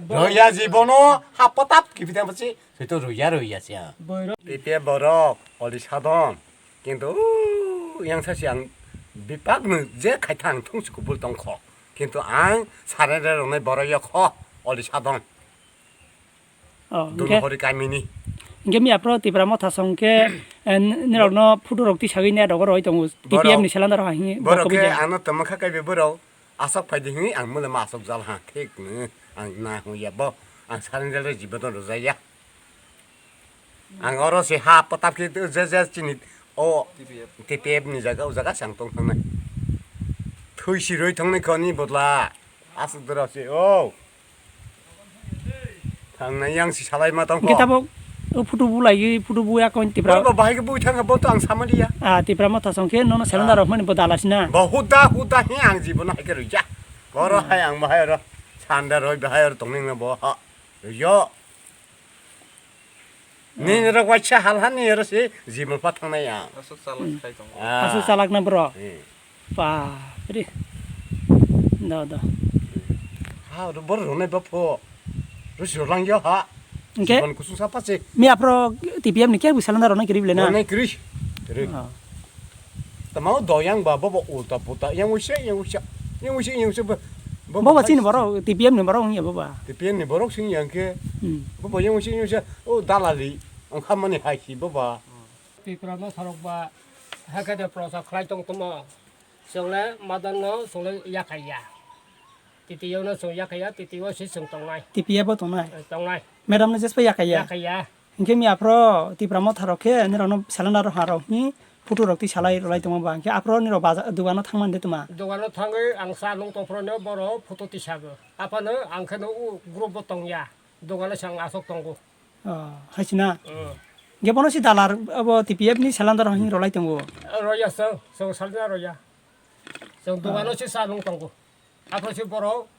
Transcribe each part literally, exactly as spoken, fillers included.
Roya jibono ha potap kipitang basi, soito roya roya siya. Boiro. T P F borok, oli sadon. Kintu, yang sasi ang bipak no je khai thang thung si kubul tong kho. Kintu ang sarere ronai borok yo kho, oli sadon. Oh, Dun hori kamini. Hingke mi apro Tipra Motha song ke, eh, nirok no photo rok tisagwi ne dogo roi tongo. T P F ni selandar ha hingi. Borok ke ano tamo kha kai be borok. Asok phai di hinwi ang mole ma asok jal ha, thik no, ang na hu ya bo, ang surrender re jibo no rwjak ya. Ang oro se ha potap khe je je chini o T P F ni jaga, o jaga se ang tong thangnai. Thwi si roi thangnai kho ni bodla, asok dora se o. Thangnai yang si salai ma tong kho. Hingke tabok o photo bu lai, photo bu ya kon Tipra. Bo bahai ke bu thang bo to ang samali ya. Ah, Tipra Motha song khe nono surrender rok mani bo dala sina. Bo huda huda he ang jibo no hai ke roi ya. Oro hai ang bahai oro sanda roi bahai oro tongning na bo ha. Yo. Ni rok waisa hal han ni oro si jibo pa thangnai ya. Aswk chalak khai tongo. Ah. Aswk chalak na bro. Hmm. Bapre. Da, da. Ha, ro bor ronai bapho. Ro si rolang yo ha. Hingke? Jibon kusung sapa se. Mi apro T P F ni khe bu salanda ronai kiri bile na? Ronai kiri. Kiri. Ah. Tamao doyang ba, bobo ulta puta. Yang usia, yang usia. Yang usia, yang usia, bo, bo Bobo hai chini si. Borok, T P F ni borok wngya bobo. T P F ni borok sing yang khe. Hmm. Bobo yang usia, yang usia. O dalali. Ang khamani hai si bobo. Tipra no sarok ba, hakhe de prosa khlai tong tomo. Chwng le madan no chwng le yakhai ya. Titi yo no chwng yakhai ya, titi yo si chwng tongnai. T P F o tongnai? Eh, tongnai. Madam no jespa yakhai ya? Yakhai ya. Hingke mi aphro Tipra Motha rok khe nirok no salanda rok ha rok hi photo rok twi salai rwlai tongma ba. Hingke aphro nirok baza-, dogano thangmani de tuma? Dogano thangwi ang cha nung tongphro no boro photo tisago. Aphano ang khe no u group bo tongya. Dogano se ang asok tongo. Oh, hai sina. Mm. Hingke bono si dalar abo T P F ni salanda rok hi rwlai tongo. Roya chwng, chwng salanda roya. Chwng dogano se cha nung tongo. Aphro se borok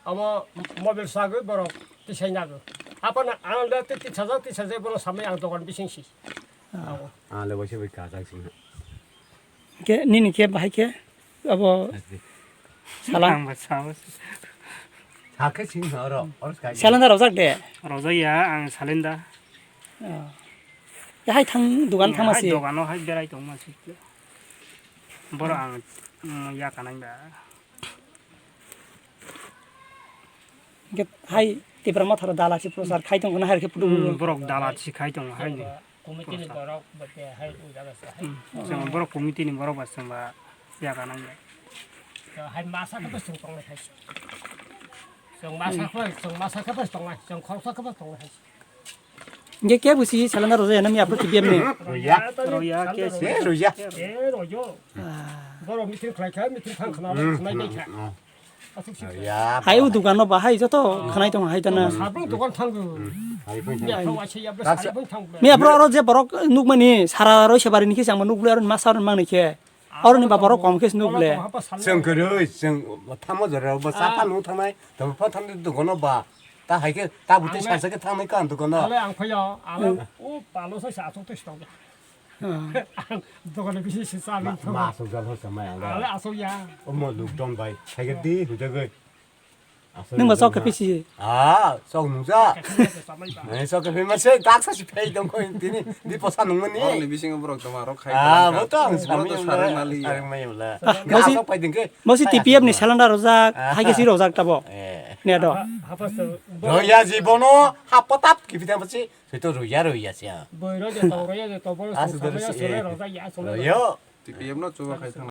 amo mobile sagwi borok tisai nago. Aphano ang le twi tisajak, tisajak bono samai ang dogan bising si. Ah. Ang le waisa bai kajak sing. Ke nini ke bahai ke abo salang. Ang ba sao. Sakhe sing oro, oro sky. Salanda rojak de. Rojak ya ang salenda. Oh. Ya hai thang dogan thang masi. Dogano hai berai tong masi. Boro ang, mm, ya kanai ba. Hingke hai Tipra Motha rok dala si prochar khai tong khna hai khe phutu. Hmm, borok dala si khai tong hai ni. Committee ni borok ba ke hai u jaga se hai. Hmm, chwng borok committee ni borok ba chwng ba ya kanang ya. Hai masa khe bo chwng tong lai khai. Chwng masa khe, chwng masa khe bo tong lai, chwng khoroksa khe bo tong lai khai. Hingke ke busi salanda rojak ya na mi aphro T P F ni? Roya. Roya ke si. Eh, roya. Eh, royo. Ah. Borok meeting khlai kha, meeting thang khna, hmm, khna dei kha. Hmm. Aswk si. Roya. Hai u dogan no bahai joto khnai tong hai tana. Sabung dogan thango. Hmm. Hai phai thango. Thang waisa ya bwsa hai phai thango. Mi aphro aro je borok nukmani sara roi se bari ni khe changma nukle aro masa aro mangni khe. Aro ni ba borok kom khe se nukle. Chwng kwrwi, chwng thamo jora bo cha pha nung thangnai, tamo pha thangnai dogan no ba. Ta hai khe, ta bwtwi saisa khe thangnai ka ang dogano. Ale ang phaiyo, ale o palo sai sa aswk twi stok. Ah. Ang dogano bisi se sa nung thang. Ma aswk jal hosa mai ang. Ale aswk ya. O mo luk dong bai. Hai khe di hujagwi. Aswk nung ba nung sok khe pisi. Ah, sok nung sa. Mai sok khe ma se tak sa si phai dong kho tini. Di posa nung mani. Ni bisingo borok toma rok khai. Ah, bo to ang sami sarai mali. Sarai mai la. Mosi T P F ni salanda rojak, hai khe si rojak tabo. Eh. Ne do. Roya jibono ha potap kipitang basi. Soito roya roya siya. Boiro je to roya je to boro. Asu samaya dori si, sore eh. Roja ya sore. Royo. T P F no chuba khai thang.